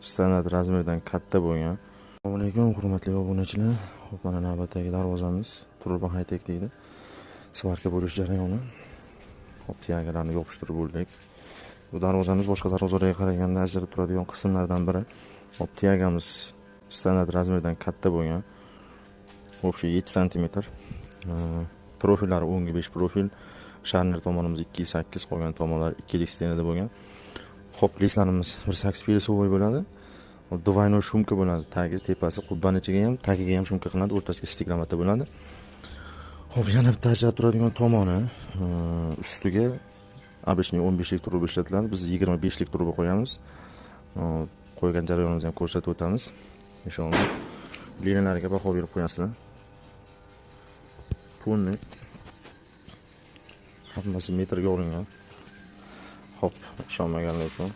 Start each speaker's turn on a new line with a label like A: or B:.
A: Standart razmerdan katta bo'lgan. Assalomu alaykum, hurmatli obunachilar. Xo'p, mana navbatdagi darvozamiz Truba High-Tech deydi. Сварка bo'lish jarayoni. Xo'p, тяга larni yopishtirib bo'ldik. Bu darvozamiz boshqa darvozalarga qaraganda ajralib turadigan qismlardan biri. Xo'p, тяга miz standart razmerdan katta bo'lgan. Общий 7 santimetr. Profillari 10 ga 5 profil. Шарнир tomonimiz 2.8, qolgan tomonlar 2lik стена da bo'lgan. Xo'p, лист larimiz 1.8 пилисовой bo'ladi. Двойной шумка bo'ladi. Tagi, tepasi qubbani ichiga ham, tagiga ham шумка qilinadi, o'rtasiga стекловата bo'ladi. Xo'p, yana bitta ajralib turadigan tomoni, ustiga обычный 15 lik truba ishlatiladi. Biz 25 lik truba qo'yamiz. Qo'ygan jarayonimizni ham ko'rsatib o'tamiz. Inshaalloh. Liniyalarga baho berib qo'yasizlar. Полный hammasi metrga olingan. Xo'p, ishonmaganlar uchun.